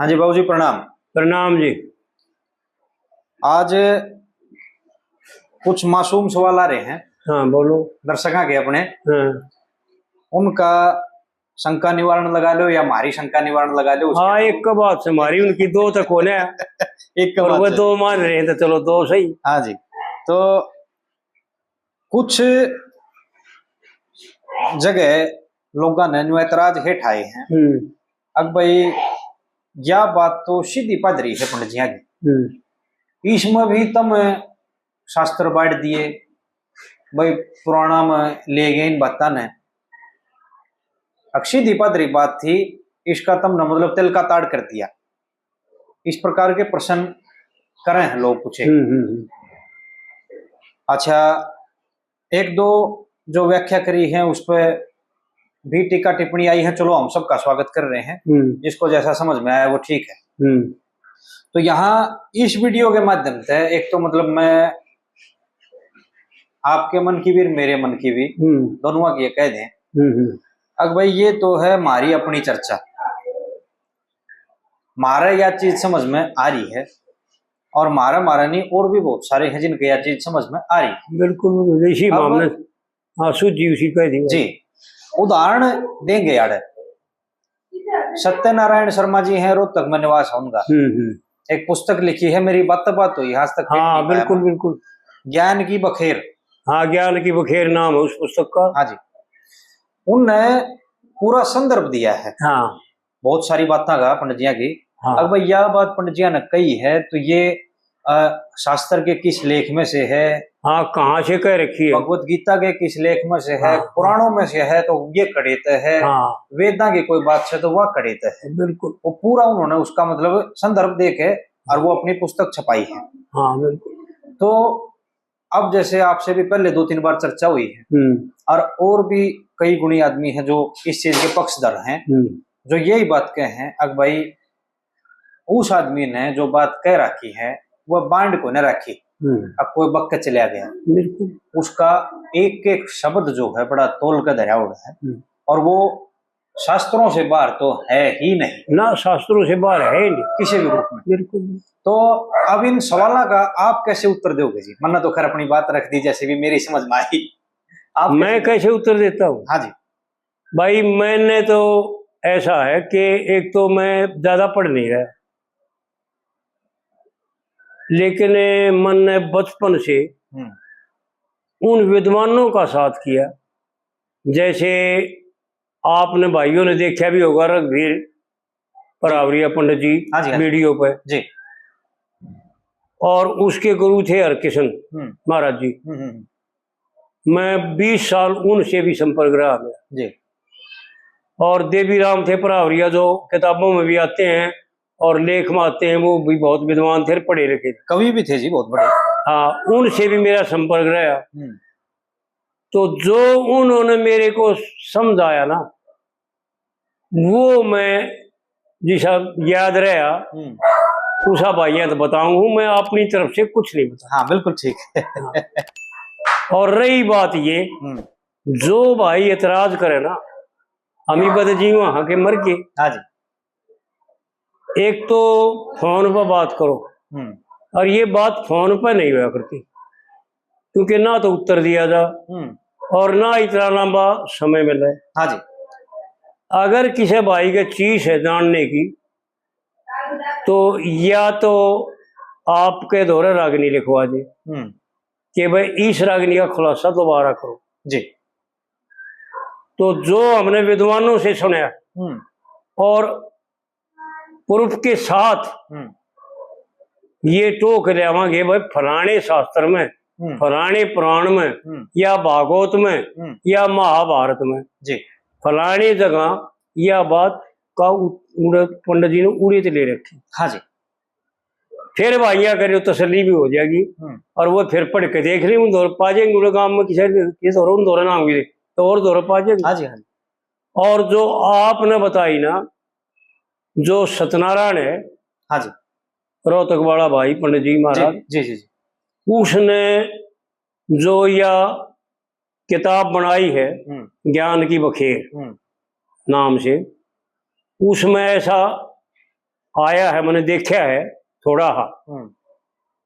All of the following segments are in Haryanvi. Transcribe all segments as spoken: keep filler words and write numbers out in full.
हाँ जी बाबू जी, प्रणाम। प्रणाम जी। आज कुछ मासूम सवाल आ रहे हैं। हाँ, बोलो। दर्शकों के अपने। हाँ। उनका शंका निवारण लगा लो या हमारी शंका निवारण लगा लो, उसके हाँ, तो एक का बात से हमारी उनकी दो तक होने हैं। एक का और बात वो से। दो मान रहे हैं तो चलो दो सही। हाँ जी, तो कुछ जगह लोगों ने न्यू एतराज हेठ आए हैं। हम्म। अब भाई, या बात तो सीधी पधरी है पंडित जी की। हम्म। इसमें भी तम शास्त्र बांट दिए, भाई पुराना में ले गए इन बातां ने। अक सीधी पधरी बात थी, इसका तमने मतलब तिल का ताड़ कर दिया। इस प्रकार के प्रश्न करें हैं लोग कुछ। हम्म, हम्म, हम्म। अच्छा, एक दो जो व्याख्या करी है उस पर भी टीका टिप्पणी आई है, चलो हम सबका स्वागत कर रहे हैं। हम्म। जिसको जैसा समझ में आया वो ठीक है। हम्म। तो यहाँ इस वीडियो के माध्यम से एक तो मतलब मैं आपके मन की भी, मेरे मन की भी, हम्म। दोनों की ये कह दें। हम्म, हम्म। अब भाई, ये तो है हमारी अपनी चर्चा, म्हारे या चीज समझ में आ रही है, और म्हारे, म्हारे नहीं, और भी बहुत सारे हैं जिनके या चीज समझ में आ रही है। बिल्कुल, इसी अब मामले, हाँ, सूझी उसी कह दी। जी, उदाहरण देंगे यार, सत्यनारायण शर्मा जी हैं, रोहतक में निवास है उनका। हम्म, हम्म। एक पुस्तक लिखी है, मेरी बात बात हुई, आज तक हाँ, बिल्कुल, बिल्कुल। ज्ञान की बखेर। हाँ, ज्ञान की बखेर नाम है उस पुस्तक का। हाँ जी, उनने पूरा संदर्भ दिया है। हाँ। बहुत सारी बातें का पंडित जियां की। हाँ। अब भाई, यह बात पंडित जियां ने कही है, तो ये, अ, शास्त्र के किस लेख में से है? हाँ, कहाँ से कह रखी है? भगवत गीता के किस लेख में से है? हाँ। पुराणों में से है, तो ये कड़े ते है। हाँ। वेदां की कोई बात से, तो वह कड़े ते है। बिल्कुल। वो पूरा उन्होंने उसका मतलब संदर्भ दे के और वो अपनी पुस्तक छपाई है। हाँ, बिल्कुल। तो अब जैसे आपसे भी पहले दो तीन बार चर्चा हुई है, हम्म। और, और भी कई गुणी आदमी हैं जो इस चीज के पक्षधर हैं, हम्म। जो यही बात कहे हैं, अक भाई, उस आदमी ने जो बात कह रखी है, वो बांड को न रखी, हम्म। अब कोई बक के चला गया। बिल्कुल। उसका एक एक शब्द जो है, बड़ा तोल के धरा हुआ है, हम्म। और वो शास्त्रों से बाहर तो है ही नहीं। ना, शास्त्रों से बाहर है ही नहीं। किसी भी रूप में। बिल्कुल। तो अब इन सवालों का आप कैसे उत्तर दोगे जी? मैंने तो खैर अपनी बात रख दी, जैसे भी मेरी समझ में आई। आप मैं कैसे कैसे उत्तर देता हूँ? हाँ जी। भाई, मैंने तो ऐसा है कि एक तो मैं ज्यादा पढ़ नहीं रहा, लेकिन मन ने बचपन से हम्म। उन विद्वानों का साथ किया, जैसे आपने भाइयों ने देखा भी होगा, रघुवीर परावरिया पंडित जी हाँ जी, हाँ जी। वीडियो पे। जी। और उसके गुरु थे हरकिशन हम्म। महाराज जी। हम्म, हम्म, हम्म। मैं बीस साल उनसे भी संपर्क रहा मेरा। जी। और देवी राम थे परावरिया, जो किताबों में भी आते हैं और लेख में आते हैं, वो भी बहुत विद्वान थे, पढ़े लिखे थे। कवि भी थे जी, बहुत बड़े। हाँ, उनसे भी मेरा संपर्क रहा। हम्म। तो जो उन्होंने मेरे को समझाया ना, वो मैं जिसा याद रहा, हम्म। उसा भाइयां तो बताऊं हूं, मैं अपनी तरफ से कुछ नहीं बता। हाँ, बिल्कुल ठीक है। हाँ। और रही बात ये, हम्म। जो भाई एतराज करे ना, हम ही बद जीव हाँ के मर के। हाँ जी। एक तो फोन पर बात करो, हम्म। और ये बात फोन पर नहीं हुआ करती, क्योंकि ना तो उत्तर दिया जा हम्म। और ना इतना लंबा समय मिले। हाँ जी। अगर किसी भाई के चीज है जानने की, तो या तो आपके धोरे रागनी लिखवा दे हम्म। कि भाई, इस रागनी का खुलासा दोबारा करो। जी। तो जो हमने विद्वानों से सुना हम्म। और प्रूफ के साथ हम्म। ये टोक ल्यावांगे भाई, फलाने शास्त्र में, हम्म। फलाने पुराण में, हम्म। या भागवत में, हम्म। या महाभारत में, जी। फलाने जगह या बात का उ-, उड़े, पंडित जी ने उड़े ते ले रखी। हाँ जी। फिर भाइया करियो, तसल्ली भी हो जाएगी। हम्म। और वो फिर पढ़ के देख रही हूँ, दौर पा जाएंगे, उड़े गांव में किसी के, किसी और उन दौरे ना होंगे, तो और दौरे पा जाएंगे। हाँ जी, हाँ जी। और जो आपने बताई ना, जो सत्यनारायण है, हाँ जी। रोहतक वाला भाई पंडित जी महाराज, जी, जी, जी, जी। उसने जो या किताब बनाई है, हम्म। ज्ञान की बखेर हम्म। नाम से, उसमें ऐसा आया है, मैंने देखा है थोड़ा हा, हम्म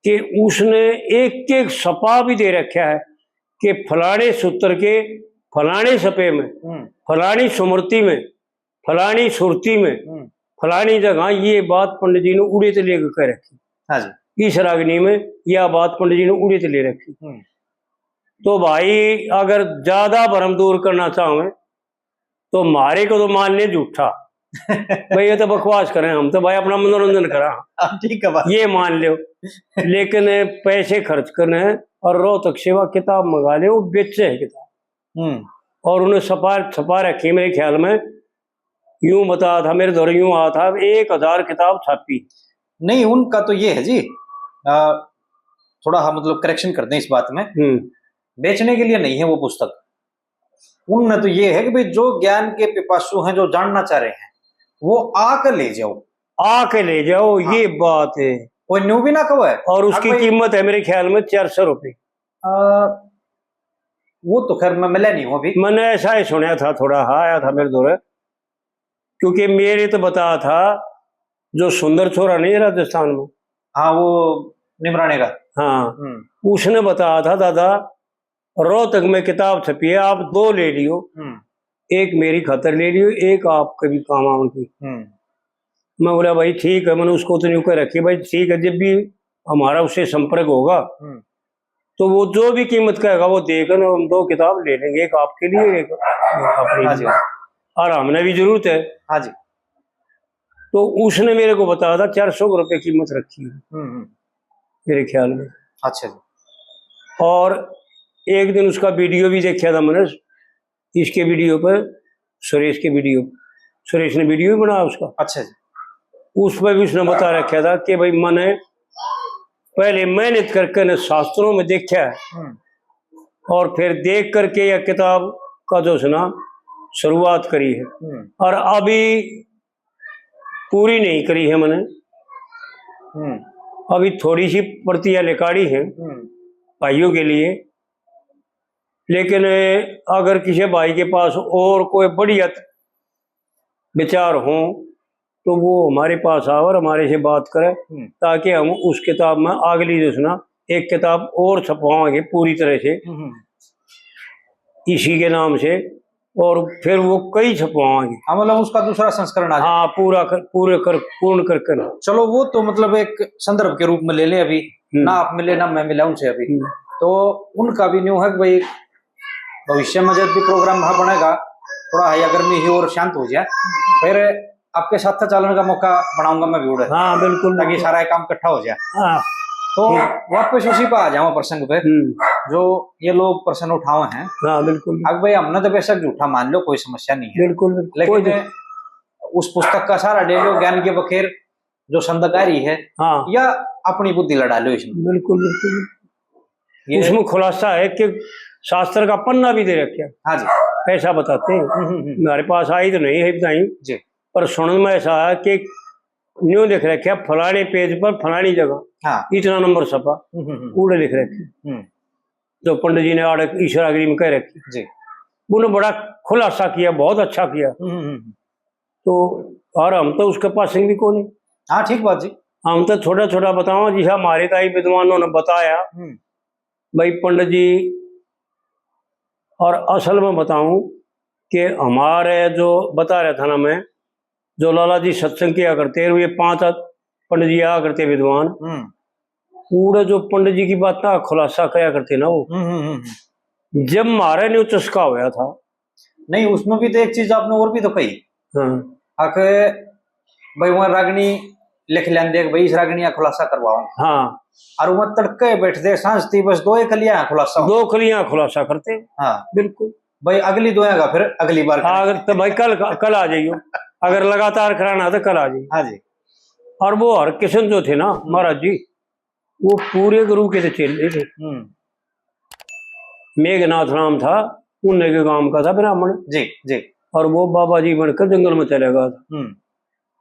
कि उसने एक एक सपा भी दे रखा है कि फलाने सूत्र के फलाने सपे में, हम्म फलानी स्मृति में, फलानी सुरती में, हम्म फलानी जगह ये बात पंडित जी ने उड़े ते लेकर कह रखी, हाँ जी इस रागनी में यह बात पंडित जी ने उड़े ते ले रखी। हम्म तो भाई, अगर ज्यादा भरम दूर करना चाहें तो म्हारे को तो मान ले झूठा, भाई ये तो बकवास करें, हम तो भाई अपना मनोरंजन करा, हाँ, ठीक है बात ये मान लो। लेकिन पैसे खर्च करने हैं और रोहतक सेवा किताब मंगा ले, वो बेचे है किताब, हम्म और उन्हें छपा छपा रखी मेरे ख्याल में। यूं बताया था, मेरे दौरे यूं आया था, एक हजार किताब छापी। नहीं, उनका तो ये है जी, आ, थोड़ा हाँ, मतलब करेक्शन कर दें इस बात में, हम्म बेचने के लिए नहीं है वो पुस्तक। उनमें तो ये है कि भाई, जो ज्ञान के पिपासु हैं, जो जानना चाह रहे हैं, वो आके ले जाओ। आके ले जाओ, ये बात है। कोई न्यू भी ना कहो है। और उसकी भाई- कीमत है मेरे ख्याल में चार सौ रुपये। आ, वो तो खैर मैं मिला नहीं हूँ अभी। मैंने ऐसा ही सुना था, थोड़ा हाँ आया था मेरे दौरे, क्योंकि मेरे तो बताया था जो सुंदर छोरा नहीं है राजस्थान में, हाँ, वो निमराने का। हाँ, हम्म उसने बताया था, दादा, रोहतक में किताब छपी है, आप दो ले लियो, हम्म एक मेरी खातर ले लियो, एक आपके भी काम आने की। हम्म मैं बोला, भाई ठीक है, मैंने उसको तो न्यू कह रखी, भाई ठीक है, जब भी हमारा उससे संपर्क होगा हम्म तो वो जो भी कीमत कहेगा वो देकर हम दो किताब ले लेंगे, एक आपके लिए, एक अपनी हाँ जी। लिए। और हमने भी जरूरत है। हाँ जी। तो उसने मेरे को बताया था, चार सौ रुपये कीमत रखी है हम्म हम्म मेरे ख्याल में। अच्छा जी। और एक दिन उसका वीडियो भी देखा था मैंने, इसके वीडियो पर, सुरेश के वीडियो, सुरेश ने वीडियो भी बनाया उसका। अच्छा जी। उसमें भी उसने बता रखा था कि भाई, मैंने पहले मेहनत करके ने शास्त्रों में देखा है हम्म और फिर देख करके यह किताब का जो है ना, शुरुआत करी है। हम्म और अभी पूरी नहीं करी है मैंने, हम्म अभी थोड़ी सी प्रतियां निकाली है हम्म भाइयों के लिए। लेकिन अगर किसी भाई के पास और कोई बढ़िया विचार हो तो वो हमारे पास आवे और हमारे से बात करे, हम्म। ताकि हम उस किताब में अगली जो है ना, एक किताब और छपवाएंगे पूरी तरह से हम्म इसी के नाम से, और फिर वो कई छपवाएंगे। हाँ, मतलब उसका दूसरा संस्करण आ जाए। हाँ, पूरा कर, पूरे कर, पूर्ण करके ना। चलो, वो तो मतलब एक संदर्भ के रूप में ले लें अभी, हम्म। ना आप मिले ना मैं मिला उनसे अभी। हम्म। तो उनका भी न्यू है कि भाई, भविष्य में जब भी प्रोग्राम वहाँ बनेगा, थोड़ा हया गर्मी ही और शांत हो जाए, फिर आपके साथ चालने का मौका बनाऊंगा मैं भी उड़े, हाँ, बिल्कुल, ताकि बिल्कुल। सारा काम इकट्ठा हो जाए। हाँ, तो वापस उसी पर आ जाऊँ प्रसंग पे, हम्म, जो ये लोग प्रश्न उठाए हैं। हाँ, बिल्कुल। अब भाई, हमने तो बेशक झूठा मान लो, कोई समस्या नहीं है, बिल्कुल, बिल्कुल। लेकिन कोई दिक- उस पुस्तक का सहारा ले लो, ज्ञान के बखेर जो संदकारी है, हाँ, या अपनी बुद्धि लड़ा लो इसमें। बिल्कुल, बिल्कुल। ये उसमें खुलासा है कि शास्त्र का पन्ना भी दे रखे हैं, हाँ जी। ऐसा बताते हैं। हम्म, हम्म, हम्म। हमारे पास आई तो नहीं है इतना ही, जी। पर सुनने में ऐसा आया कि न्यू लिख रखे, फलाने पेज पर फलानी जगह हाँ। इतना नंबर छपा, हम्म, हम्म, हम्म। पूरे लिख रखे, हम्म, जो पंडित जी ने आड़ इस रागनी में कह रखी, जी। उन्होंने बड़ा खुलासा किया, बहुत अच्छा किया। हम्म, हम्म, हम्म। तो और हम तो उसके पास भी को नहीं, हाँ, ठीक बात जी। हम तो छोटा छोटा बताओ, जिसे हमारे ताई विद्वानों ने बताया। हम्म, भाई पंडित जी, और असल में बताऊं कि हमारे जो बता रहा था ना मैं, जो लाला जी सत्संग किया करते हैं, ये पांच पंडित जी आया करते विद्वान, हम्म, पूरे जो पंडित जी की बात का खुलासा किया करते ना वो, हम्म, हम्म, हम्म, हम्म। जब म्हारे न्यू चस्का होया था। नहीं, उसमें भी तो एक चीज आपने और भी तो कही, हाँ, आके भाई वहाँ रागनी लिख लेंदे कि भाई इस रागनी का खुलासा करवाओ, हाँ, और वहाँ तड़के बैठते सांझ थी, बस दो ही कलियां खुलासा हो। दो कलियां खुलासा करते। हाँ बिल्कुल। भाई, अगली दोया का फिर अगली बार करें। अगर तो भाई कल, कल आ जाइयो, अगर लगातार कराना तो कल आ जाइयो। हाँ जी। और वो हरकिशन जो थे ना महाराज जी, वो पूरे गुरु के तो चेले थे। हम्म, मेघनाथ नाम था, उन्हीं के गांव का था ब्राह्मण, जी जी। और वो बाबा जी बनकर जंगल में चले गया था। हम्म,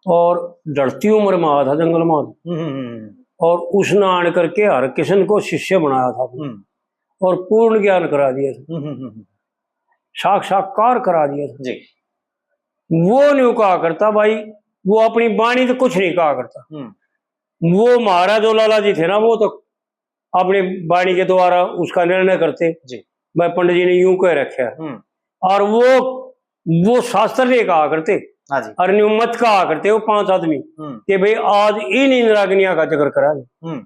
और ढलती उम्र में आया था जंगल में, हम्म, हम्म, हम्म, और उसने आन करके हरकिशन को शिष्य बनाया था हम्म, और पूर्ण ज्ञान करा दिया था, हम्म, हम्म, हम्म, साक्षात्कार करा दिया था। जी। वो न्यू कहा करता, भाई, वो अपनी बाणी तो कुछ नहीं कहा करता। हम्म। वो महाराज जो लाला जी थे ना, वो तो अपनी बाणी के द्वारा उसका निर्णय करते। जी। भाई, पंडित जी ने यूं कह रखा है। हम्म। और वो वो शास्त्र नहीं कहा करते। हाँ जी। और न्यू मत कहा करते वो पांच आदमी हम्म। कि भाई, आज इन इन रागनिया का जिक्र करा। हम्म।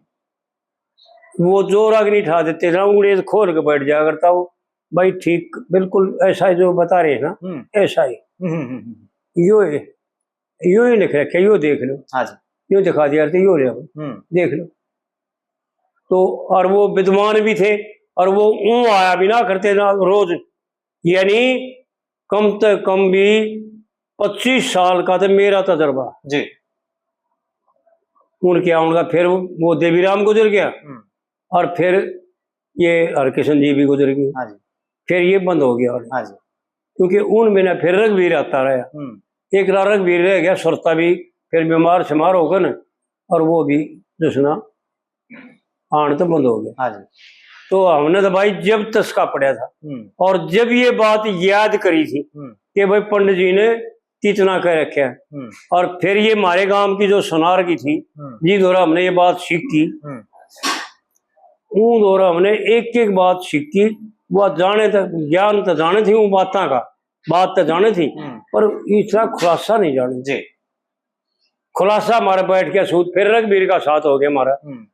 वो जो रागनी ठा देते ना, उंगली खोल के बैठ जाया करता वो। भाई, ठीक बिल्कुल ऐसा ही जो बता रहे हैं ना, हम्म। ऐसा ही। हम्म, हम्म, हम्म। यो है, यो ही लिख रखे, यो देख लो। हाँ जी। यो दिखा दिया करते, यो ले आओ, हम्म। देख लो। तो और वो विद्वान भी थे, और वो ऊं आया भी ना करते ना रोज, यानी कम से कम भी पच्चीस साल का तो मेरा तजर्बा। जी। उनके आने का फिर वो देवीराम गुजर गया, हम्म। और फिर ये हरकिशन जी भी गुजर गए। हाँ जी। फिर ये बंद हो गया। हाँ जी। क्योंकि उन महीना फिर रघुवीर आता रहा। हम्म। एक रात रघुवीर रह गया, सुरता भी फिर बीमार शिमार होकर न, और वो भी जसना आन तो बंद हो गया। हाँ जी। तो हमने तो भाई जब तसका पड़ा था, हम्म। और जब ये बात याद करी थी हम्म। कि भाई, पंडित जी ने कितना कह रखे हैं। हम्म। और फिर ये हमारे गांव की जो सुनार की थी, हम्म। जी द्वारा हमने ये बात सीखी, हम्म। उन द्वारा हमने एक एक बात सीखी। वो जाने तक ज्ञान तो जाने थी, वो बातें का बात तो जाने थी, हम्म। पर इतना खुलासा नहीं जाने। जी। खुलासा हमारा बैठ गया सूत, फिर रघुवीर का साथ हो गया हमारा। हम्म।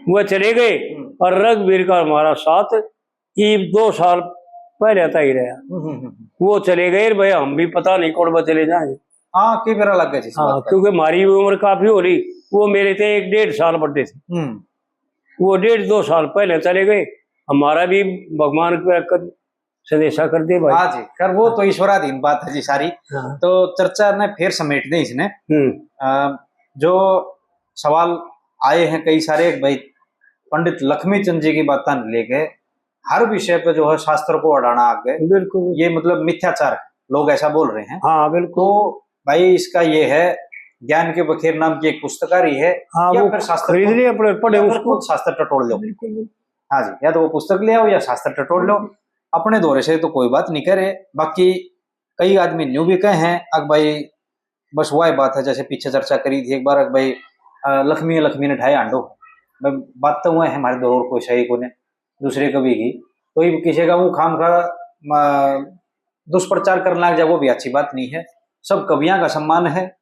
वो चले गए हम्म। और रघुवीर का हमारा साथ ईब दो साल पहले तक ही रहा। हम्म, हम्म, हम्म। वो चले गए भाई, हम भी पता नहीं कौन बा चले जाएंगे। हाँ, के बेरा लग गए थे इस हाँ, बात का। क्योंकि हमारी भी उम्र काफी हो रही, वो मेरे से एक डेढ़ साल बड़े थे। हम्म। वो डेढ़ दो साल पहले चले गए, हमारा भी भगवान का कर, संदेशा कर दे भाई। हाँ जी, कर वो तो ईश्वराधीन बात है जी सारी। हाँ। तो चर्चा ने फिर समेट दें इसने। हम्म। अ, जो सवाल आए हैं कई सारे, भाई पंडित लक्ष्मी चंद जी की बातें लेके हर विषय पे जो है शास्त्र को अड़ाना आगे, बिल्कुल। ये मतलब मिथ्याचार है, लोग ऐसा बोल रहे हैं। हाँ, बिल्कुल। तो भाई इसका ये है, ज्ञान के बखेर नाम की एक पुस्तक आ रही है, हाँ, या वो फिर शास्त्र खरीद को, लिए, अपने पढ़े या फिर उसको। खुद शास्त्र टटोल लो। बिल्कुल, बिल्कुल। हाँ जी, या तो वो पुस्तक ले आओ या शास्त्र टटोल लो। अपने दौरे से तो कोई बात नहीं कह रहे, बाकी कई आदमी न्यू भी कहे हैं, अक भाई बस वही बात है जैसे पीछे चर्चा करी थी एक बार, अक भाई, अ, लक्ष्मी लक्ष्मी ने ढाए हांडो। भाई बात तो वह है हमारे दौर को सही को ने दूसरे कवि की, कोई किसी का वो खाम खा, अ, दुष्प्रचार करने लग जाए, वो भी अच्छी बात नहीं है। सब कवियां का सम्मान है,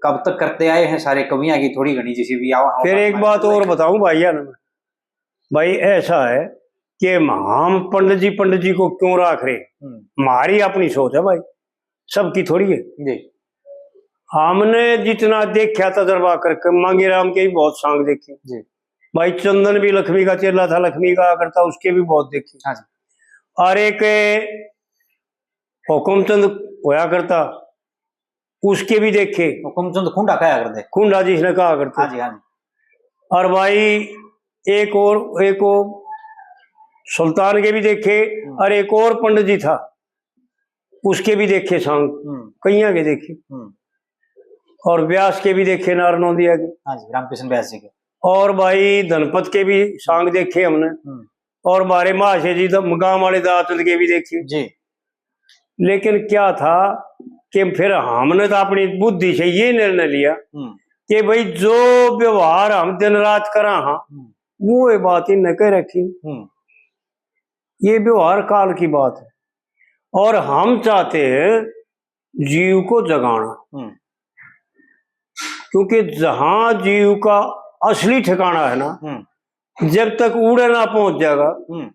कब तक करते आए हैं सारे कवियां की थोड़ी घणी जैसी भी आवा। फिर एक बात और बताऊं भाई यार, भाई ऐसा है कि हम पंडित जी, पंडित जी को क्यों राख रहे? हम्म। हमारी अपनी सोच है भाई, सबकी थोड़ी है। जी। हमने जितना देखा तजर्बा करके, मांगीराम के भी बहुत सांग देखे। जी। भाई चंदन भी लक्ष्मी का चेला था, लक्ष्मी का करता, उसके भी बहुत देखे। हाँ जी। और एक हुकुमचंद होया करता, उसके भी देखे। हुकुमचंद खुंडा कहा करते। खुंडा जिसने कहा करते। हाँ जी, हाँ जी। और भाई एक और, एक और सुल्तान के भी देखे, हम्म। और एक और पंडित जी था, उसके भी देखे सांग, हम्म। कईयां के देखे। हम्म। और व्यास के भी देखे, नारनौंदिया के। हाँ जी, रामकृष्ण व्यास जी के। और भाई धनपत के भी सांग देखे हमने। हम्म। और हमारे महाशय जी तो गांव वाले दाचंद के भी देखे। जी। लेकिन क्या था कि फिर हमने तो अपनी बुद्धि से ये निर्णय लिया हम्म। कि भाई जो व्यवहार हम दिन रात करा हाँ, हम्म। वो ये बात ही न कह रखी। हम्म। ये व्यवहार काल की बात है और हम चाहते हैं जीव को जगाना, हम्म। क्योंकि जहां जीव का असली ठिकाना है ना, हम्म। जब तक उड़े ना पहुंच जाएगा, हम्म।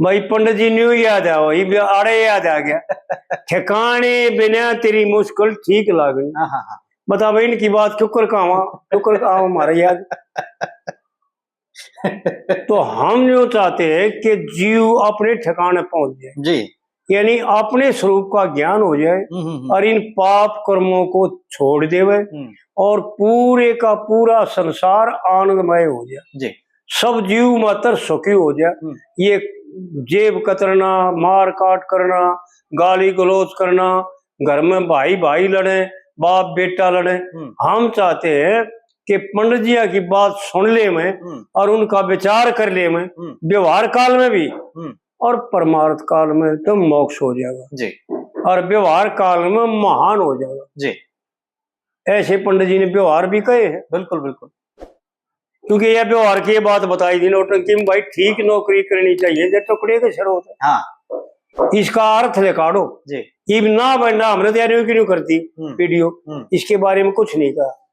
भाई पंडित जी न्यू याद आओ, ये भी आड़े याद आ गया। ठिकाने बिना तेरी मुश्किल ठीक लागनी। हाँ, हाँ, हाँ। बता भाई, इनकी बात क्यों कर कहावा, क्यों कर कहावा हमारा याद। तो हम न्यू चाहते हैं कि जीव अपने ठिकाने पहुंच जाए, जी। यानी अपने स्वरूप का ज्ञान हो जाए हम्म, हम्म, हम्म। और इन पाप कर्मों को छोड़ देवे हम्म। और पूरे का पूरा संसार आनंदमय हो जाए। जी। सब जीव मात्र सुखी हो जाए। हम्म। ये जेब कतरना, मार काट करना, गाली गलौज करना, घर में भाई भाई लड़े, बाप बेटा लड़े, हम्म। हम चाहते हैं कि पंडित जी की बात सुन ले में हम्म। और उनका विचार कर ले में, हम्म। व्यवहार काल में भी हम्म। और परमार्थ काल में तो मोक्ष हो जाएगा। जी। और व्यवहार काल में महान हो जाएगा। जी। ऐसे पंडित जी ने व्यवहार भी कहे हैं। बिल्कुल, बिल्कुल। क्योंकि यह व्यवहार की ये बात बताई थी नौटंकी में, भाई, ठीक नौकरी करनी चाहिए, जो टुकड़े के सिर होते हैं। हाँ। इसका अर्थ ले काढ़ो। जी। इब ना बनना, हमने तैयारी क्यों नहीं करती? हम्म। वीडियो, हम्म। इसके बारे में कुछ नहीं कहा।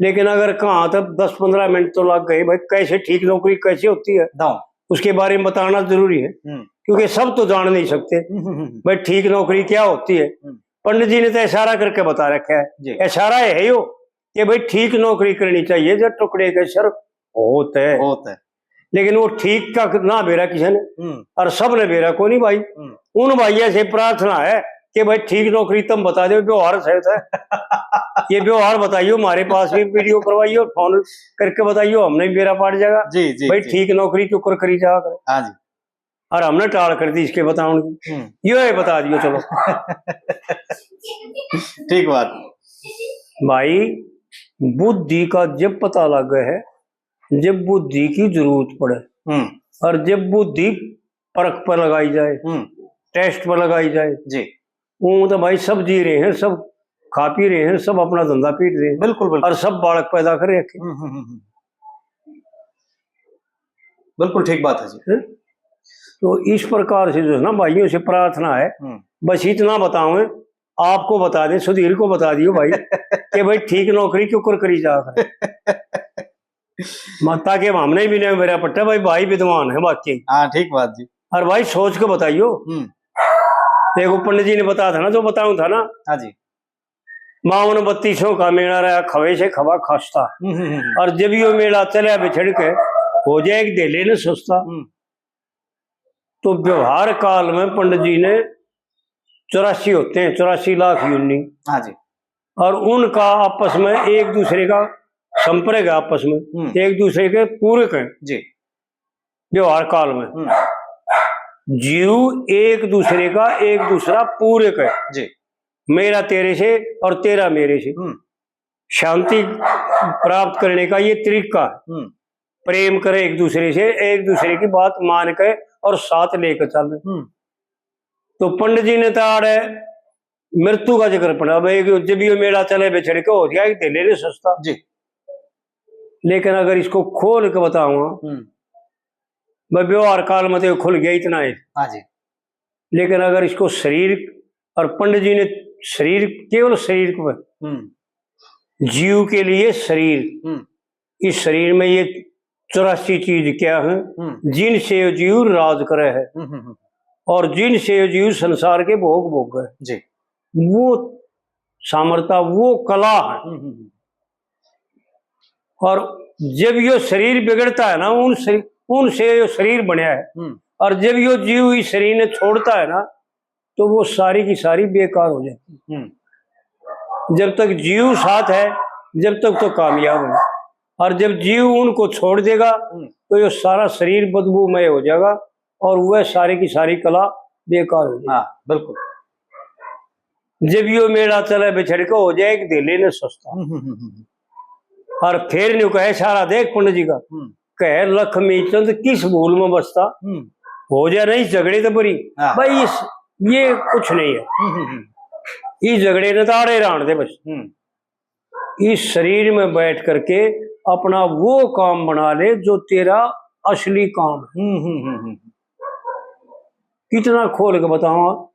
लेकिन अगर कहाँ तक दस पन्द्रह मिनट तो लग गए, भाई, कैसे ठीक नौकरी कैसे होती है, दाओ। उसके बारे में बताना जरूरी है। हम्म। क्योंकि सब तो जान नहीं सकते। हम्म, हम्म, हम्म। भाई, ठीक नौकरी क्या होती है? हम्म। पंडित जी ने तो इशारा करके बता रखा है। जी। इशारा है यो कि भाई, ठीक नौकरी करनी चाहिए, जो टुकड़े के सिर होते हैं। होते हैं। लेकिन वो ठीक का ना बेरा किसी ने, हम्म। और सब ने बेरा को नहीं भाई। हम्म। उन भाइयों से प्रार्थना है कि भाई, ठीक नौकरी तुम बता दो, व्यवहार सहित है। ये व्यवहार बताइयो, हमारे पास भी वीडियो करवाइयो, फोन करके बताइयो, हमने भी बेरा पाट जाएगा। जी, जी, भाई, जी। ठीक नौकरी क्यों कर करी जाया करे। हाँ जी। और हमने टाल कर दी इसके बताने की। हम्म। यो है, बता दियो, चलो। ठीक बात। भाई, बुद्धि का जब पता लगे है, जब बुद्धि की जरूरत पड़े, हम्म। और जब बुद्धि परख पर लगाई जाए, हम्म। टेस्ट पर लगाई जाए, जी। वो तो भाई, सब जी रहे हैं, सब खा पी रहे हैं, सब अपना धंधा पीट रहे हैं, बिल्कुल, बिल्कुल। और सब बालक पैदा कर रखे। हम्म, हम्म, हम्म, हम्म। बिल्कुल ठीक बात है जी। हैं? तो इस प्रकार से जो है ना, भाइयों से प्रार्थना है, हम्म। बस इतना बताओ, आपको बता दें, सुधीर को बता दियो भाई, कि भाई, ठीक नौकरी क्यों कर करी जा। माता के मामने भी नहीं मेरा पट्टा भाई, भाई विद्वान है वाकई। हाँ, ठीक बात जी। और भाई, सोच के बताइयो। हम्म। देखो, पंडित जी ने बताया था ना, जो बताऊं था ना। हाँ जी। बावन बत्तीसों का मेला रहा, खवे से खवा खस्ता। हम्म, हम्म, हम्म। और जब यो मेला चला बिछड़ के, हो जाए एक धेले ने सस्ता। हम्म। तो व्यवहार काल में पंडित जी ने चौरासी होते हैं, चौरासी लाख योनि। हाँ जी। और उनका आपस में एक दूसरे का संपर्क है, आपस में हम्म। एक दूसरे के पूरक हैं। जी। व्यवहार काल में हम्म। जीव एक दूसरे का, एक दूसरा पूरक है। जी। मेरा तेरे से और तेरा मेरे से। हम्म। शांति प्राप्त करने का ये तरीका है। हम्म। प्रेम करे एक दूसरे से, एक दूसरे की बात मान के और साथ लेकर चले। हम्म। तो पंडित जी ने तो आड़े मृत्यु का जिक्र पड़ा, भाई, कि जब ये मेला चले बिछड़ के, हो जाए एक धेले ने सस्ता। जी। लेकिन अगर इसको खोल के बताऊंगा, हम्म। मैं व्यवहार काल में तो खुल गया इतना ही। हाँ जी। लेकिन अगर इसको शरीर, और पंडित जी ने शरीर, केवल शरीर को, हम्म। जीव के लिए शरीर, हम्म। इस शरीर में ये चौरासी चीज क्या है, हम्म। जिनसे ये जीव राज करे है हम्म, हम्म, हम्म। और जिनसे ये जीव संसार के भोग भोग है। जी। वो सामर्थ्य, वो कला है। हम्म, हम्म, हम्म। और जब यो शरीर बिगड़ता है ना, उन शरी-, उनसे यो शरीर बनया है। हम्म। और जब यो जीव इस शरीर ने छोड़ता है ना, तो वो सारी की सारी बेकार हो जाती है। हम्म। जब तक जीव साथ है, जब तक तो कामयाब है, और जब जीव उनको छोड़ देगा, हम्म। तो ये सारा शरीर बदबूमय हो जाएगा और वह सारी की सारी कला बेकार हो जाएगी। हाँ, बिल्कुल। जब यो मेला चले बिछड़ के, हो जाए एक धेले ने सस्ता। हम्म, हम्म, हम्म, हम्म। और फिर न्यू कहे, सारा देख पंडित जी का, हम्म। कहे, लक्ष्मी चंद किस भूल में बसता, हम्म। हो जा नहीं झगड़े तो बरी। हाँ। भाई, इस, ये कुछ नहीं है। हम्म, हम्म, हम्म। इस झगड़े ने तो आड़े रहन दे बस। हम्म। इस शरीर में बैठ करके अपना वो काम बना ले जो तेरा असली काम है। हम्म, हम्म, हम्म, हम्म। कितना खोल के बताऊं?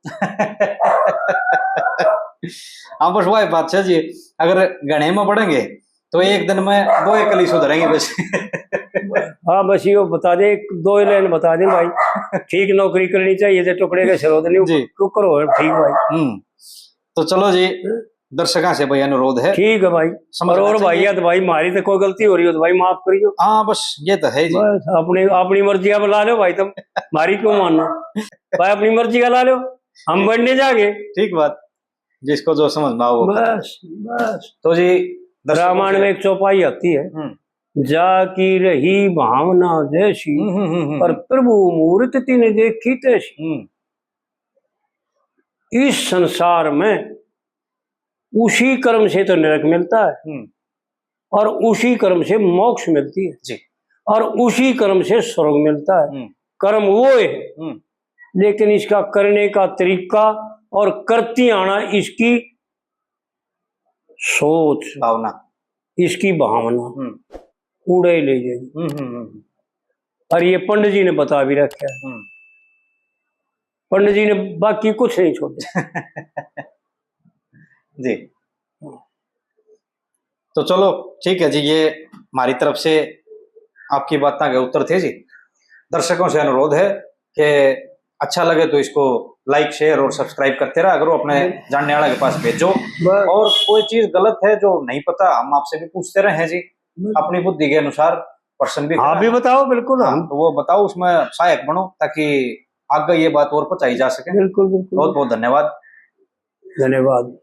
हाँ, बस वही बात है जी, अगर घने में पड़ेंगे तो एक दिन में दो एक कली सुधरेंगे बस। हाँ, बस यो बता दे, एक दो लाइन बता दे भाई। ठीक नौकरी करनी चाहिए, तो टुकड़े के सिर होते नहीं, जी। क्यों करो, ठीक भाई। हम्म, तो चलो जी, दर्शकों से भाई अनुरोध है। ठीक है भाई। समझ और, और भाई, या तो भाई, मारी तो कोई गलती हो रही हो तो भाई, माफ करियो। हाँ, बस ये तो है जी। बस अपनी, अपनी मर्जी का ला लो भाई तुम, मारी क्यों मानना भाई, अपनी मर्जी का ला लो, हम बढ़ने जाके। ठीक बात, जिसको जो समझना हो वो करे। बस, बस। तो जी, दर्शकों रामायण से में एक चौपाई आती है, हम्म। जा की रही भावना जैसी, हम्म, हम्म, हम्म, हम्म। पर प्रभु मूरत तिन देखी तैसी। हम्म। इस संसार में उसी कर्म से तो नरक मिलता है, हम्म। और उसी कर्म से मोक्ष मिलती है, जी। और उसी कर्म से स्वर्ग मिलता है। हम्म। कर्म वो है, हम्म। लेकिन इसका करने का तरीका और करती आना, इसकी सोच, भावना। इसकी भावना हम्म। उड़े ले जाएगी। हम्म, हम्म, हम्म, और ये पंडित जी ने बता भी रखा है, हम्म। पंडित जी ने बाकी कुछ नहीं छोड़ा। जी, तो चलो, ठीक है जी, ये हमारी तरफ से आपकी बातों के उत्तर थे जी। दर्शकों से अनुरोध है कि अच्छा लगे तो इसको लाइक, शेयर और सब्सक्राइब करते रहा करो, अपने जानने वाले के पास भेजो। बस। और कोई चीज गलत है जो नहीं पता, हम आपसे भी पूछते रहे हैं जी, बस। अपनी बुद्धि के अनुसार प्रश्न भी हाँ, करें। भी बताओ, बिल्कुल। हाँ, हम तो वो बताओ, उसमें सहायक बनो, ताकि आगे ये बात और पहुंचाई जा सके। बिल्कुल, बिल्कुल। बहुत बहुत धन्यवाद। धन्यवाद।